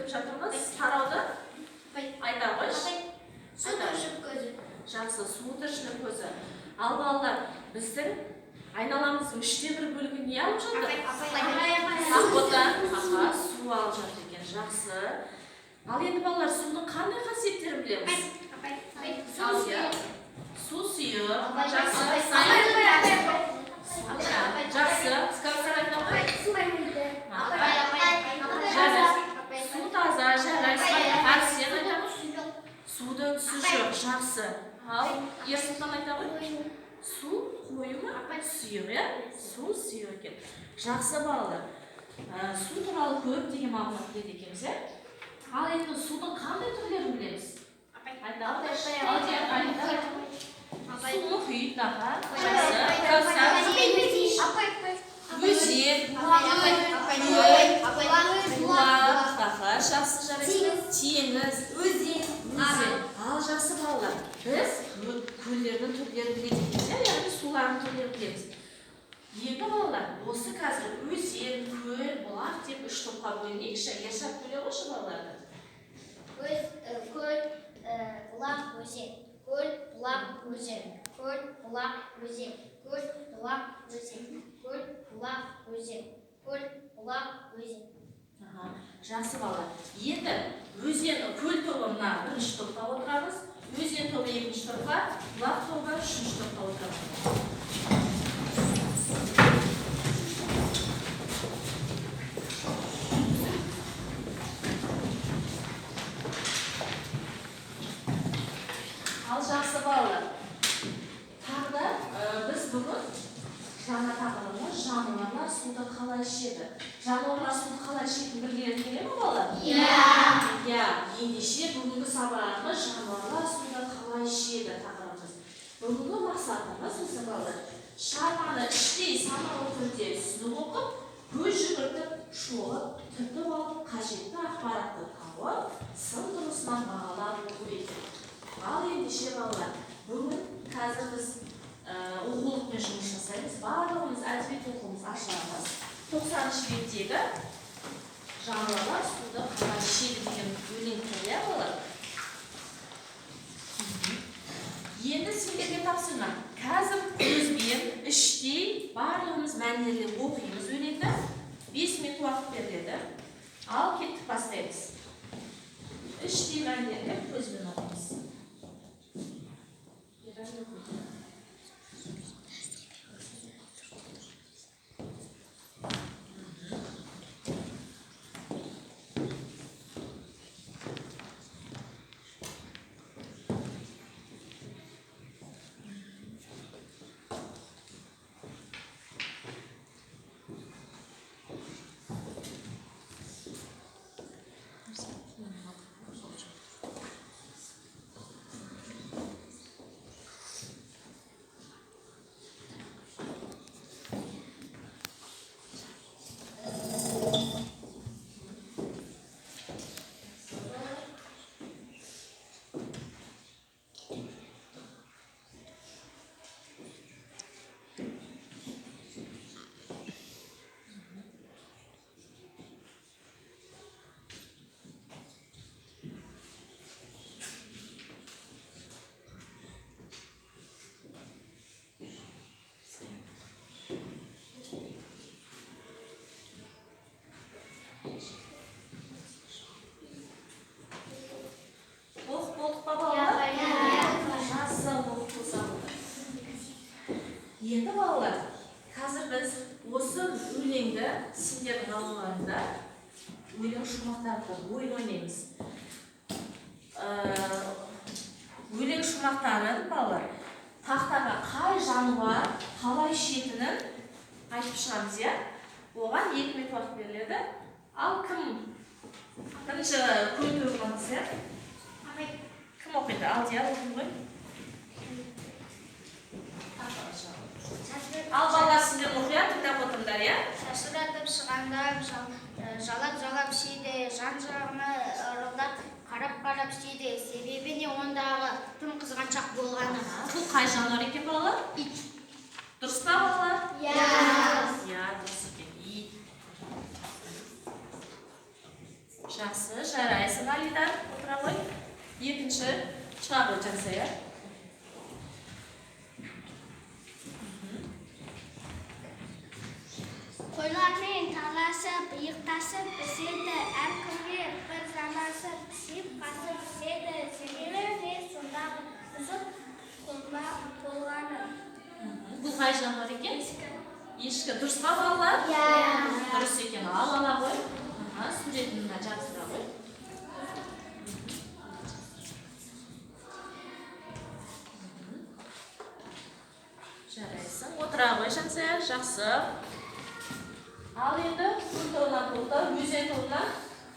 бітіріп жатырмыз. Тарауды айта қойшы. Су тіршілік көзі. Жақсы, су тіршілік көзі. Ал балалар, біздің айналамыздың үштен бір бөлігін не алып жатыр? Ақбота, аха, су алып жатыр екен. Жақсы. Ал енді балалар, судың қандай қасиеттерін білеміз? Ал иә. Су сұйық. Жақсы. Сайын. Жақсы. Кәусар айта ғой. Су таза, жарайсың. Арсен айта ғой. Судың түсі жоқ. Жақсы. Ал Ерсұлтан айта ғой. Су қою ма? Сұйық, иә? Су сұйық екен. Жақсы балалар. Су туралы көптеген мағлұмат біледі екенбіз, иә? Ал енді судың қандай түрлерін білеміз? Айта алыңызшы. Алдияр, айта. Су мұхит, аха. Жақсы. Кәусар. Өзен, бұлақ, аха, жақсы, жарайсың. Теңіз, өзен. Ал жақсы балалар, біз көлдердің түрлерін біледі екенбіз, иә, яғни сулардың түрлерін білеміз. Енді балалар, осы қазір өзен, көл, бұлақ деп үш топқа бөлінейікші. Ершат, бөле қойшы балаларды. Көл, бұлақ, өзен. Көл, бұлақ, өзен. Көл, бұлақ, өзен. Көл, бұлақ, өзен. Көл, бұлақ, өзен. Көл, бұлақ, өзен. Аха, жақсы балалар. Енді өзен, көл тобы мына бірінші топта отырамыз, өзен тобы екінші топқа, бұлақ тобы үшінші топта отырамыз. Ал жақсы балалар, тағы да біз бүгін жаңа тақырыбымыз жануарлар суды қалай ішеді. Жануарлар суды қалай ішетінін білгілері келе ме балалар? Иә. Иә, ендеше бүгінгі сабағымыз жануарлар суды қалай ішеді тақырыбымыз. Бүгінгі мақсатымыз осы балалар, шығарманы іштей саналы түрде түсініп оқып, көз жүгіртіп, шолып, түртіп алып, қажетті ақпаратты тауып, сын тұрғысынан бағалап оқу екен. Ал ендеше балалар, бүгін қазір біз оқулықпен жұмыс жасаймыз. Барлығымыз әдебиет оқуымыз ашамыз. 90-шы беттегі жануарлар суды қалай ішеді деген өлең тұр, иә балалар? Енді сендерге тапсырма. Қазір көзбен іштей барлығымыз мәнерлеп оқимыз өлеңді. 5 минут уақыт беріледі. Ал кеттік, бастаймыз. Іштей мәнерлеп көзбен оқимыз. Оқып болдық па балалар? Жақсы, оқып болса болды. Енді балалар, қазір біз осы өлеңді сендердің алдарыңда өлең шумақтарын ойын ойнаймыз. Өлең шумақтарын балалар тақтаға қай жануар қалай ішетінін айтып шығамыз, иә? Оған 2 минут уақыт беріледі. Ал кім бірінші көл тобы, иә? Кім оқиды? Алдияр оқи ғой. Ал балалар, сендер мұқият тыңдап отырыңдар, иә? Шашыратып шығандап, жалап-жалап ішеді, жан-жағына ырылдап, қарап-қарап ішеді. Себебі не ондағы тым қызғаншақ болғаны. Бұл қай жануар екен балалар? Ит. Дұрыс па балалар? Иә. Иә, дұрыс екен. Ит. Жақсы, жарайсың, Алидар. Отыра ғой. Екінші шыға ғой, Жансая. Қойлармен таласып, иықтасып піседі, әркімге бір замасып, сүйіп қасып піседі. Себебі не сондағы бұзық болғаны. Бұл қай жануар екен? Ешкі. Дұрыс па, балалар? Иә. Дұрыс екен. Ал ала ғой. Суретін мына жабыстыра ғой. Жарайсың. Отыра ғой, Жансая. Жақсы. Ал енді күн тобынан тоқта, өзен тобынан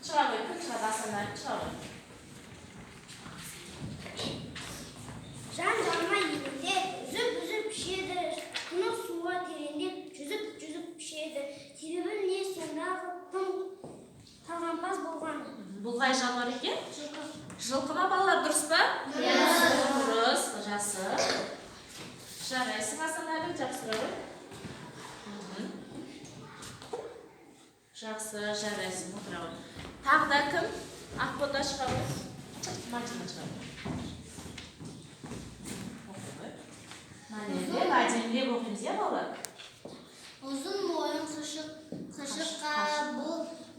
шыға ғой. Кім шығады? Асанәлі шыға ғой. Жан жалмай елеңдеп, үзіп-үзіп ішеді, тұнық суға тереңдеп, жүзіп-жүзіп ішеді. Себебі не сондағы тым талғампаз болғаны. Бұл қай жануар екен? Жылқы. Жылқы ма, балалар, дұрыс па? Иә. Дұрыс, жақсы. Жарайсың, Асанәлі, жабыстыра ғой. Жақсы, жарайсың, отыра ғой. Тағы да кім? Ақбота шыға ғой. Мадина шыға ғой. Оқи ғой. Мәнерлеп, әдемілеп оқимыз, иә, балалар? Ұзын мойын қышыққа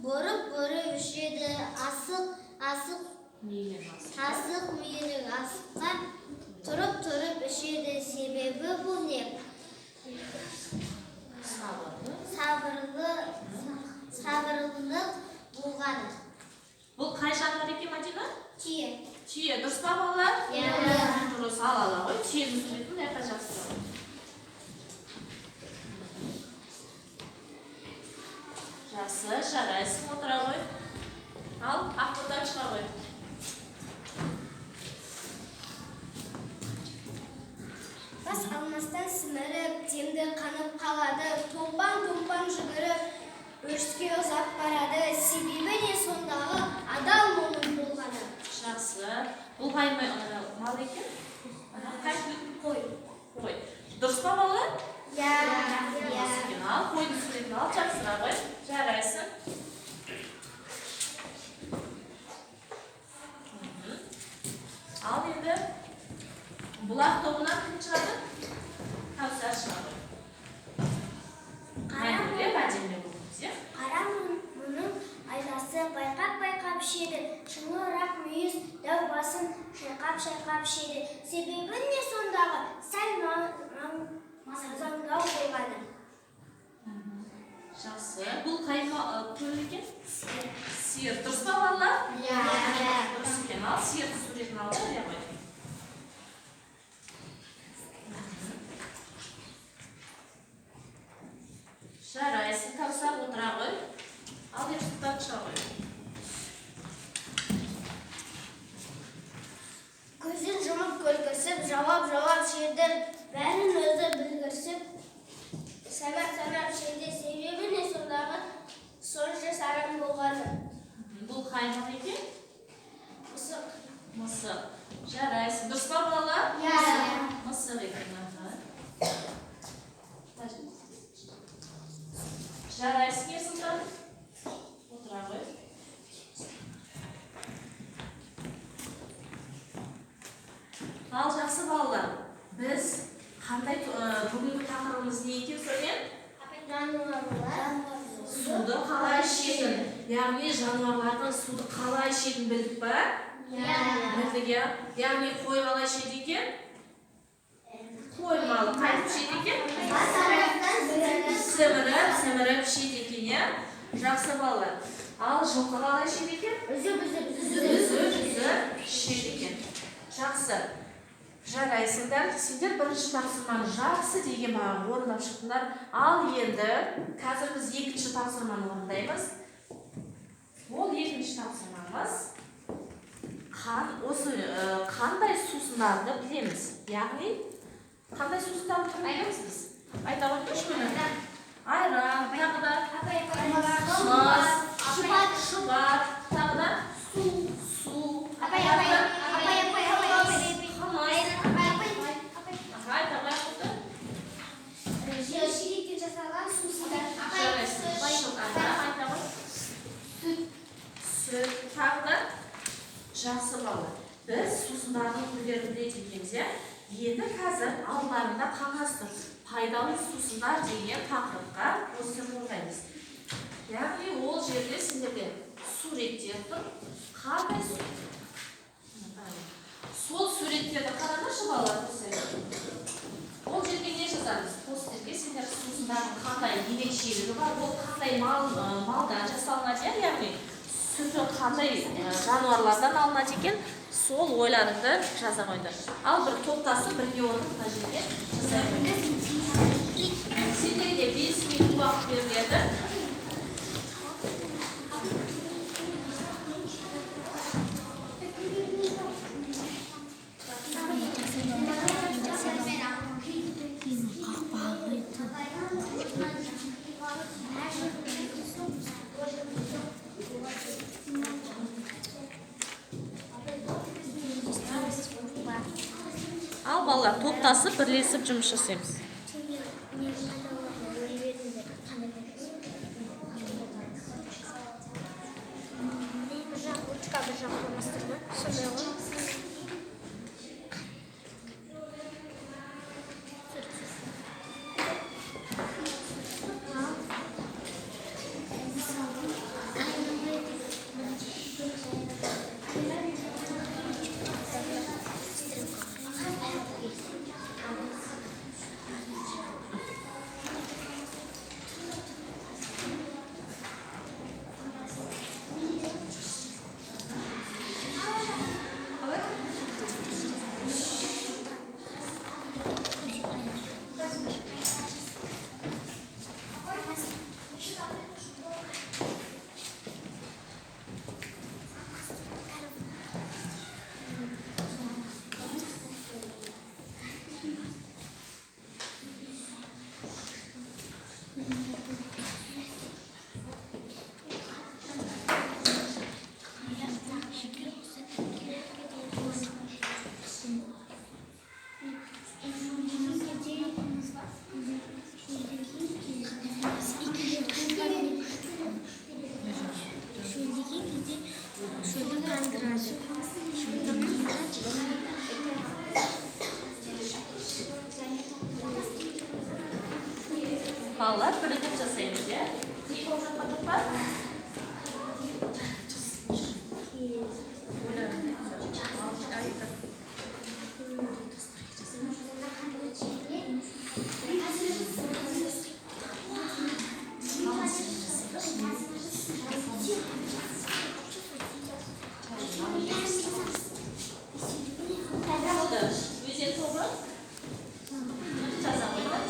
бұрып-бұрып ішеді, асық, асық, Мейлі, асық. Асық мейлі асыққа тұрып-тұрып ішеді. Себебі бұл не? Сабырлы. Сабырлылық болғаны. Бұл қай жануар екен, Мадина? Түйе. Түйе, дұрыс па, балалар? Иә. Дұрыс, ал ала ғой. Түйенің суретін мына жаққа жабыстыра ғой. Жақсы, жарайсың, отыра ғой. Ал, Ақбота шыға ғой. Бас алмастан сіміріп, демді қанып қалады, томпаң-томпаң жүгіріп, өріске ұзап барады. Себебі не сондағы адал момын болғаны. Жақсы. Бұл қай мал екен? Қай? Қой. Қой. Дұрыс па, балалар? Иә. Дұрыс екен. Ал, қойдың суретін ал, жабыстыра ғой. Жарайсың. Ал енді бұлақ тобынан кім шығады? Кәусар шығады. Мәнерлеп, әдемілеп оқимыз, иә? Қара мұның айласы байқап-байқап ішеді, шыңырақ мүйіз дәу басын шайқап-шайқап ішеді. Себебі не сондағы сәл мазаңдау болғаны. Жақсы. Бұл қай көл екен? Сиыр. Дұрыс па, балалар? Иә. Дұрыс екен. Ал сиырдың суретін алып қоя ғой. Жарайсың, Кәусар, отыра ғой. Ал Ерсұлтан шыға ғой. Көзін жұмып көлгірсіп, жауап-жауап ішеді, бәрін өзі білгірсіп, санап-санап ішеді. Себебі не сондағы сонша сараң болғаны. Бұл қай мал екен? Мысық. Мысық. Жарайсың. Дұрыс па, балалар? Иә. Мысық екен, аха. Жарайсың, Ерсұлтан. Отыра ғой. Ал жақсы, балалар, біз қандай бүгінгі тақырыбымыз не екен сонымен? Суды қалай ішетін, яғни жануарлардың суды қалай ішетінін білдік па? Иә. Білдік, иә. Яғни қой қалай ішеді екен? Қой малы қайтып ішеді екен? Сіміріп, сіміріп ішеді екен, иә? Жақсы, балалар. Ал жылқы қалай ішеді екен? Үзіп-үзіп. Үзіп, үзіп ішеді екен. Жақсы. Жарайсыңдар. Сендер бірінші тапсырманы жақсы деген маған орындап шықтыңдар. Ал енді қазір біз екінші тапсырманы орындаймыз. Ол екінші тапсырмамыз осы қандай сусындарды білеміз? Яғни қандай сусындарды білеміз біз? Айта қойыңдаршы мені. Айран, тағы да қымыз, шұбат, тағы да су, су, Апай, тағы апай, да апай, апай, апай, апай. қымыз. Апай, апай, апай. Аха, айта ғой, Ақбота. Жеміс-жидектен жасалған сусындар. Жарайсың. Аха, айта ғой. Сүт. Сүт. Енді қазір алдарында қағаз тұр. Пайдалы сусындар деген тақырыпқа постер қорғаймыз. Яғни ол жерде сендерде суреттер тұр. Қандай сурет? Сол суреттерді қараңдаршы, балалар. Ол жерге не жазамыз? Постерге сендер сусындардың қандай ерекшелігі бар, ол қандай малдан жасалынады, иә? Яғни сүті қандай жануарлардан алынады екен, сол ойларыңды жаза қойыңдар. Ал бір топтасып бірге отырып мына жерге жасай қойыңдар. Сендерге 5 минут уақыт беріледі. Ал балалар, топтасып бірлесіп жұмыс жасаймыз. Бір жақ ручка, бір жақ фломастер ма? Сондай ғой. Балалар, бірігіп жасаймыз, иә? Не болып жатқан жоқ па? Өзен тобы жаза қойыңдар.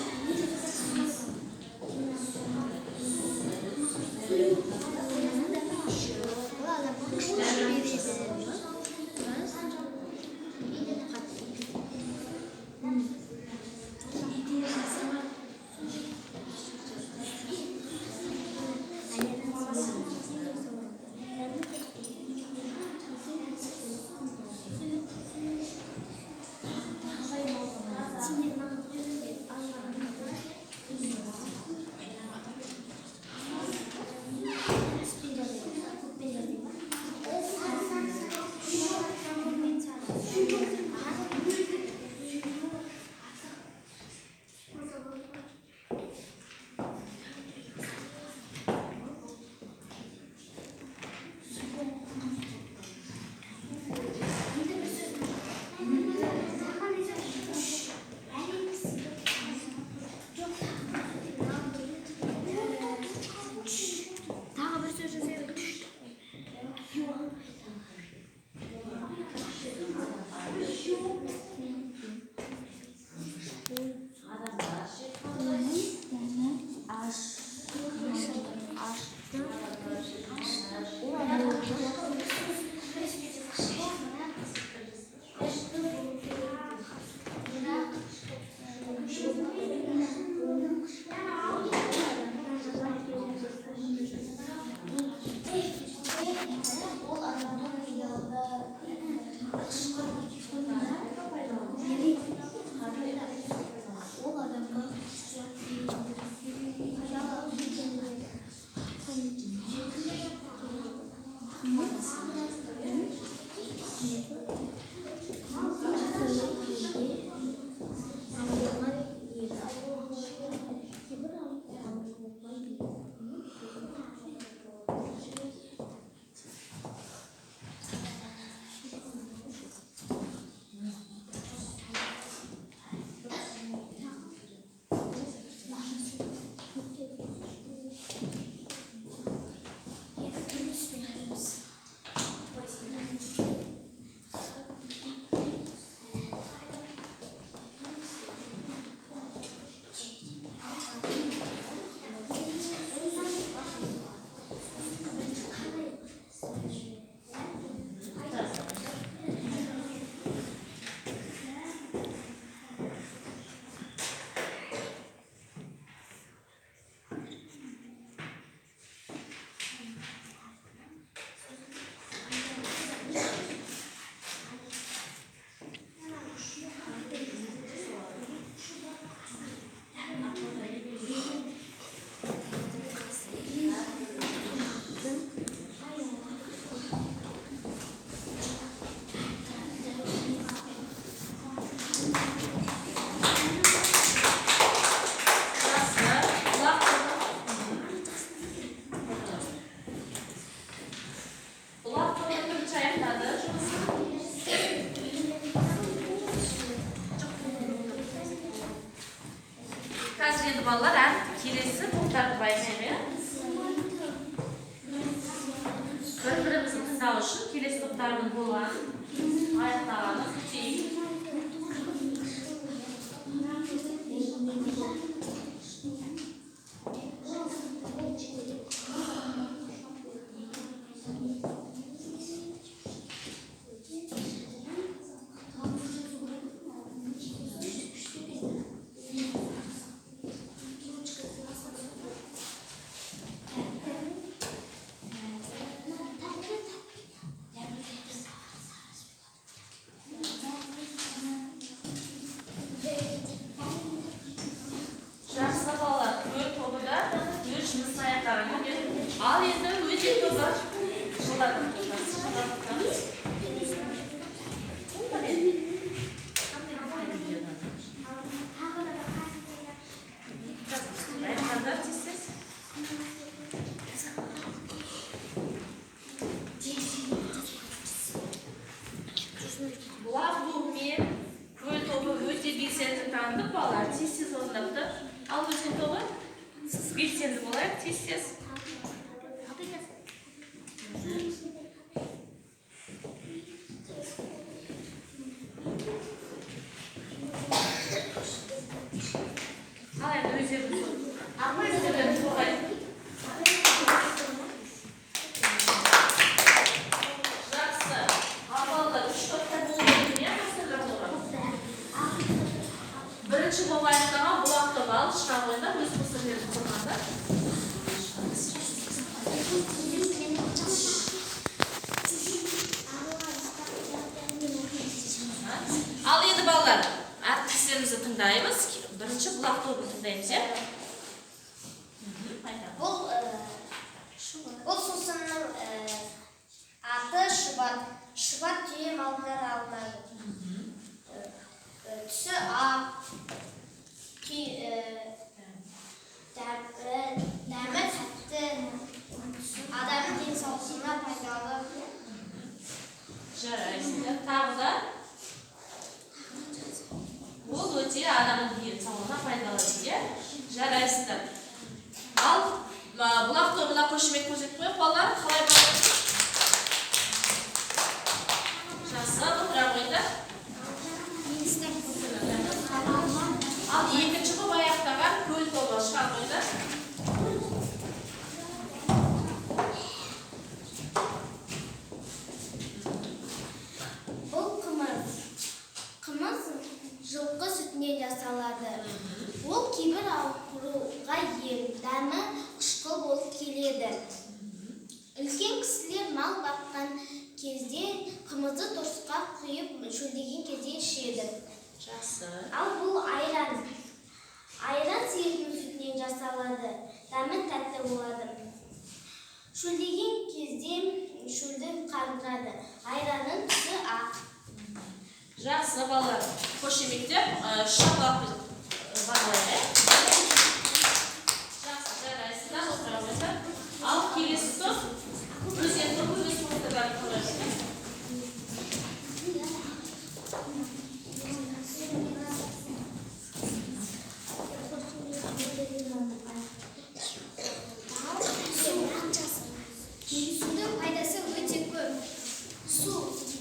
Енді балалар, келесі топтарды байқайық, иә? Бір-бірімізді тыңдау үшін келесі топтардың болғанын, аяқтағанын күтейік. Жақсы, балалар, көл тобы да өз жұмысын аяқтаған екен. Ал енді өзен тобы. Жылдатып тұрмыз, жылдатып тұрамыз. Аяқтаңдар тез-тез. Бұлақ тобы мен көл тобы өте белсенді танытып, балалар тез-тез орындапты. Ал өзен тобы белсенді болайық, тез-тез. Ал енді өздеріңіз өздеріңіз қорғайық. Жақсы. Ал балалар, үш топта болып екен, иә, постердар тобы. Бірінші болып аяқтаған бұлақ тобы. Ал шыға қойыңдар, өз постерлерін қорғаңдар. Ал енді балалар, әріптестерімізді тыңдаймыз. Бірінші бұлақ тобын тыңдаймыз, иә? Айтамын. Бұл сусынның аты шұбат. Шұбат түйе малдан алынады. Түсі ақ, дәмі тәтті, адамның денсаулығына пайдалы. Жарайсыңдар. Тағы да ол өте адамның денсаулығына пайдалы дейді, иә? Жарайсыңдар. Ал бұлақ тобына қошемет көрсетіп қояйық, балалар. Қалай балалар? Жақсы, отыра қойыңдар. Ал екінші болып аяқтаған көл тобы, шыға қойыңдар. Бұл қымыз. Қымыз жылқы сүтінен жасалады. Ол кейбір ауруға ем, дәмі қышқыл болып келеді. Үлкен кісілер мал баққан кезде қымызды торсыққа құйып, шөлдеген кезде ішеді. Жақсы. Ал бұл айран. Айран сиырдың сүтінен жасалады. Дәмі тәтті болады. Шөлдеген кезде шөлді қандырады. Айранның түсі ақ. Жақсы, балалар. Қошеметтеп, шапалақ бағалайық, иә? Жақсы, жарайсыздар, отыра қойыңдар. Ал келесі топ, өзен тобы өз постерлерін қорғайды. Судың пайдасы өте көп. Су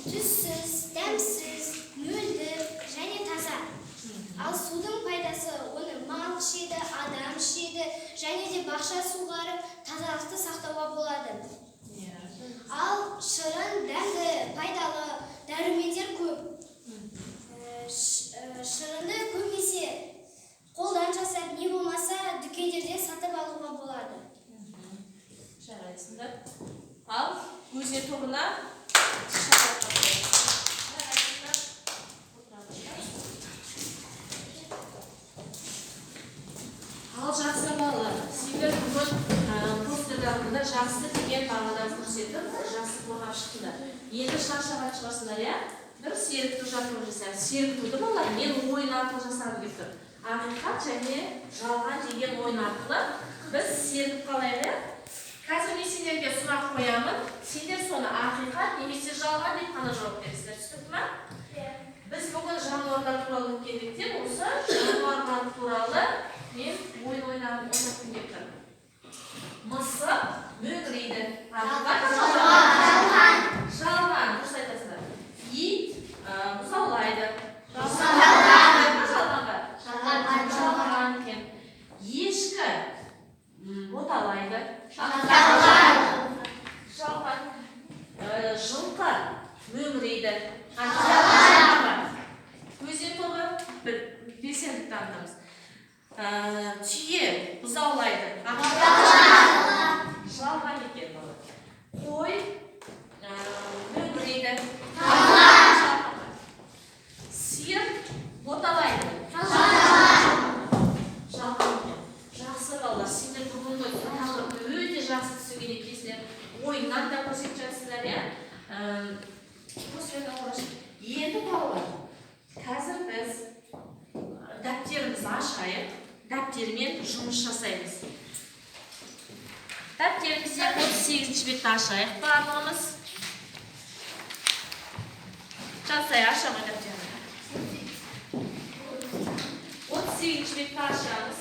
түссіз, дәмсіз, мөлдір және таза. Ал судың пайдасы оны мал ішеді, адам ішеді және де бақша суғарып тазалықты сақтауға болады. Ал шырын дәмді, пайдалы, дәрумендер көп. Шырынды көбінесе қолдан жасап, не болмаса дүкендерден сатып алуға болады. Жарайсыңдар. Ал өзен тобына шапалақ қояйық. Жарайсыңдар. Отыра. Ал жақсы, балалар, сендер бүгін постерлеріңді жақсы деген бағадан көрсетіп, жақсы қорғап шықтыңдар. Енді шаршаған шығарсыңдар, иә? Бір сергіту жаттығу жасайық. Сергітуді, балалар, мен ойын арқылы жасағым келіп тұр. Ақиқат және жалған деген ойын арқылы біз сергіп қалайық, иә? Қазір мен сендерге сұрақ қоямын. Сендер соны ақиқат немесе жалған деп қана жауап бересіздер. Түсінікті ма? Біз бүгін жануарлар туралы өткендіктен, осы жануарлар туралы мен Түйе бұзаулайды. Жалған екен, балалар. Қой мөңірейді. Жалған. Сиыр боталайды. Жалған екен. Жақсы, балалар, сендер бүгінгі тақырыпты өте жақсы түсінген екенсіңдер. Ойыннан да көрсетіп жатсыңдар, иә? Осымен оқыршы. Енді, балалар, қазір біз дәптерімізді ашайық, дәптермен жұмыс жасаймыз. Дәптерімізде 38-ші бетті ашайық барлығымыз. Жансая, аша ғой дәптерді. 38-ші бетті ашамыз.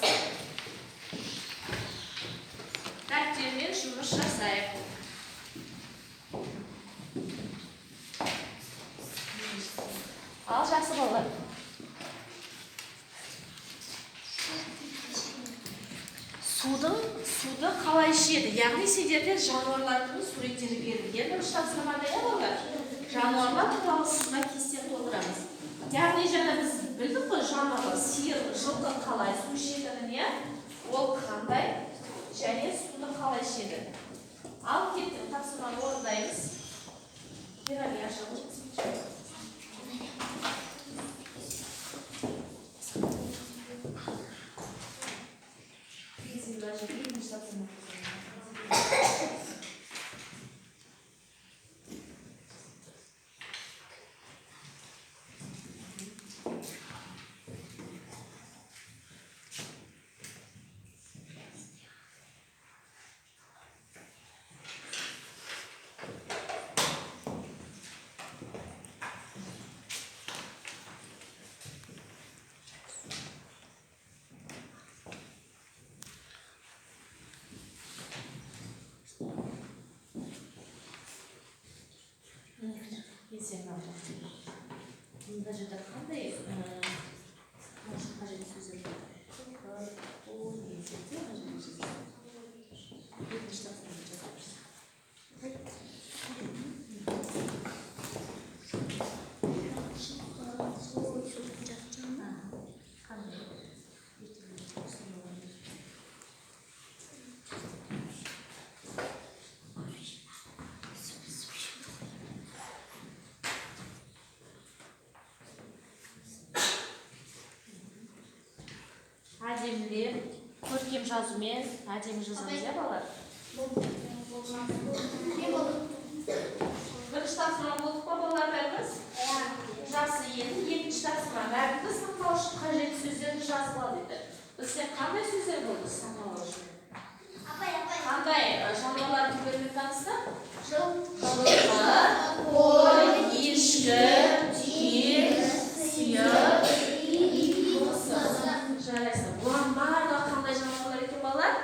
Дәптермен жұмыс жасайық. Ал, жақсы, балалар. Суды қалай ішеді? Яғни сендерде жануарлардың суреттері берілген бірінші тапсырмада, иә, балалар? Жануарлар туралы сызба кесте толтырамыз. Яғни жаңа біз білдік қой, жануарлар сиыр, жылқы қалай су ішетінін, иә? Ол қандай және суды қалай ішеді? Ал кеттік, тапсырманы орындаймыз. Ерали, аша ғой. Екінші тапсырма. Ертең мына жерде қандай қажет сөздер бар? Жылқы, қой деген сияқты қажет сөздер. Екінші тапсырманы жазамыз. Қандай? Ертең тапсырмалар. Әдемілеп, көркем жазумен әдемі жазамыз, иә, балалар? Бірінші тапсырма болдық па, балалар, бәріміз? Жақсы, енді екінші тапсырма. Мәтінді сақтау үшін қажетті сөздерді жазып ал дейді. Бізде қандай сөздер болды сақтау үшін? Апай, апай. Қандай жануарлардың түрлерімен таныстық? Жылқы, қой, ешкі, түйе, сиыр, мысық. Жарайсың. Бұлардың барлығы қандай жануарлар екен, балалар?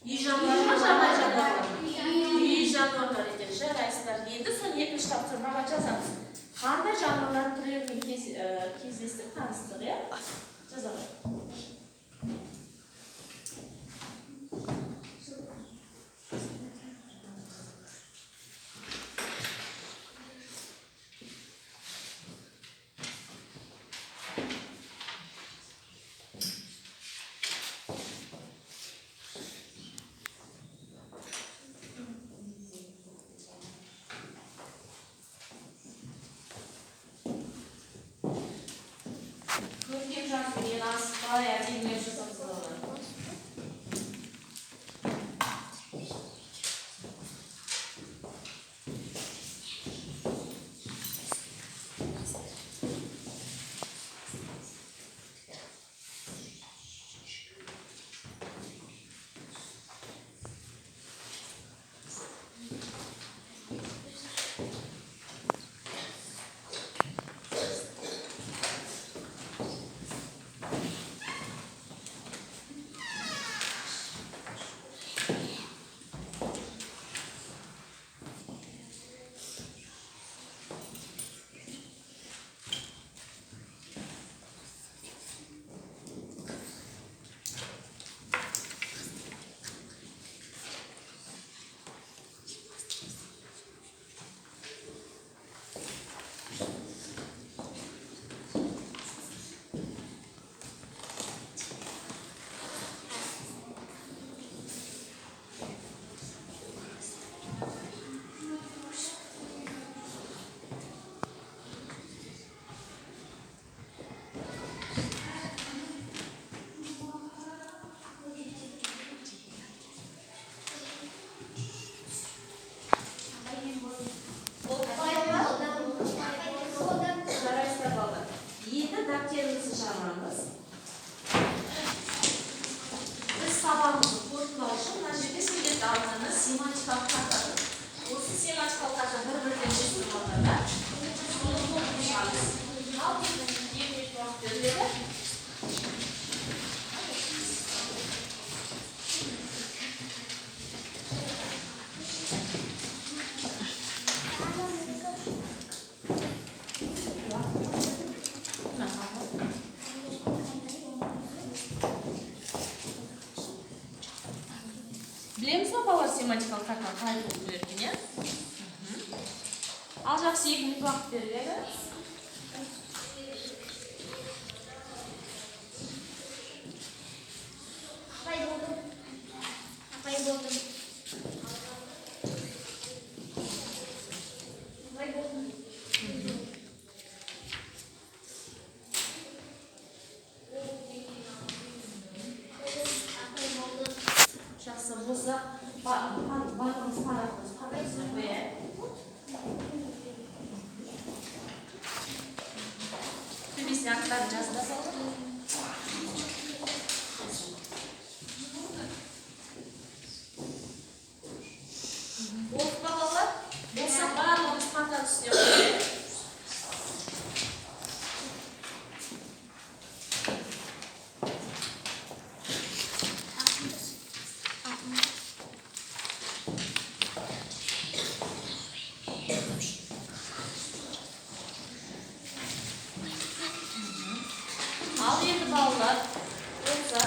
Үй жануары ма, жабайы жануарлар ма? Үй жануарлары екен. Жарайсыңдар. Енді соны екінші тапсырмаға жазамыз. Қандай жануарлардың түрлерімен кездестік, таныстық, иә? Жаза ғой. Көркем жазумен асықпай әдемілеп жазамыз, балалар. Семантикалық карта тұр. Осы семантикалық карта бір-бірден шешіп тұрғанда да, соны толтырып шығамыз. Ал 2 минут уақыт беріледі. Білеміз ғой, балалар, семантикалық картаны қалай толтыру керек екенін, иә? Ал, жақсы, 2 минут уақыт беріледі. Апай, болдым. Апай, болдым. Апай, болдым. Апай, болдым. Жақсы болса, барлығымыз парақымыз қандай түсінік қой, иә? Төбесіне аттарын жазып та салдық. Болды па, балалар? Болса, барлығымыз партаның үстіне қояйық. Ал енді, балалар, болса,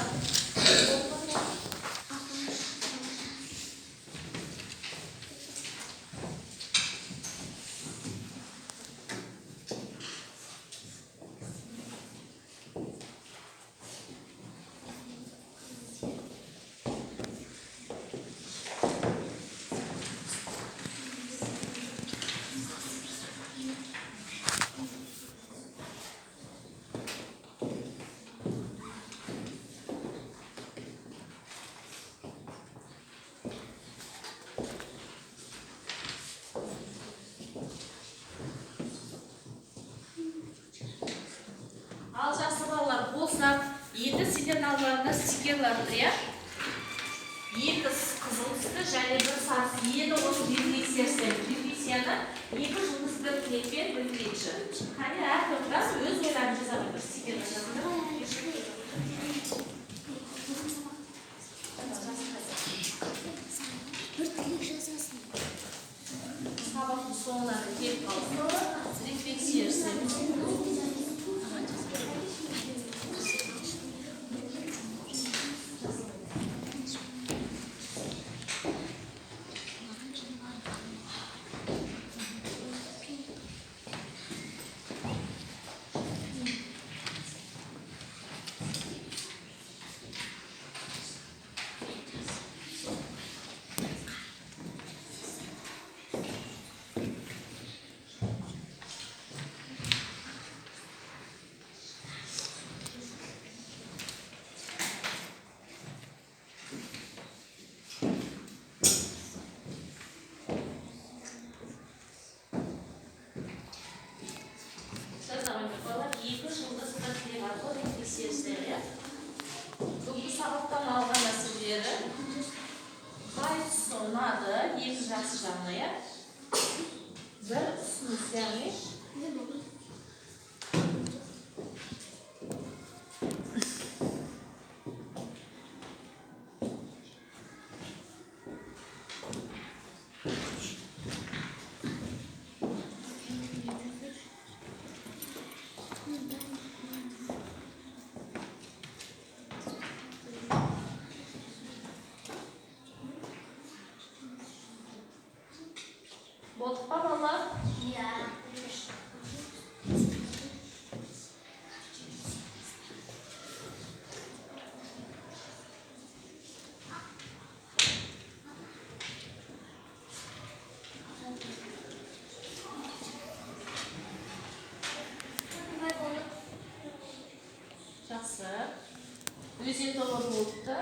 ал жақсы, балалар, болса, енді сендердің алдарыңда стикерлер тұр, иә? Екі қызыл түсті және бір сары. Енді осы рефлексия жасаймыз. Рефлексияны екі жұлдыз, бір тілекпен білдірейікші. Қане, әр топтан өз ойларын жаза ғой, бір стикерге жазыңдар. Бір тілек жазасың. Сабақтың соңына келіп қалдық. Рефлексия жасаймыз. Ага, жазып бер. Жаза ғой, балалар, екі жұлдыз, бір тілек арқылы рефлексия жасайық, иә? Бүгінгі сабақтан алған нәрселері қайсысы ұнады, екі жақсы жағына, иә, бір ұсыныс, яғни болдық па, балалар? Иә. Апай, болдық. Жақсы, өзен тобы болыпты.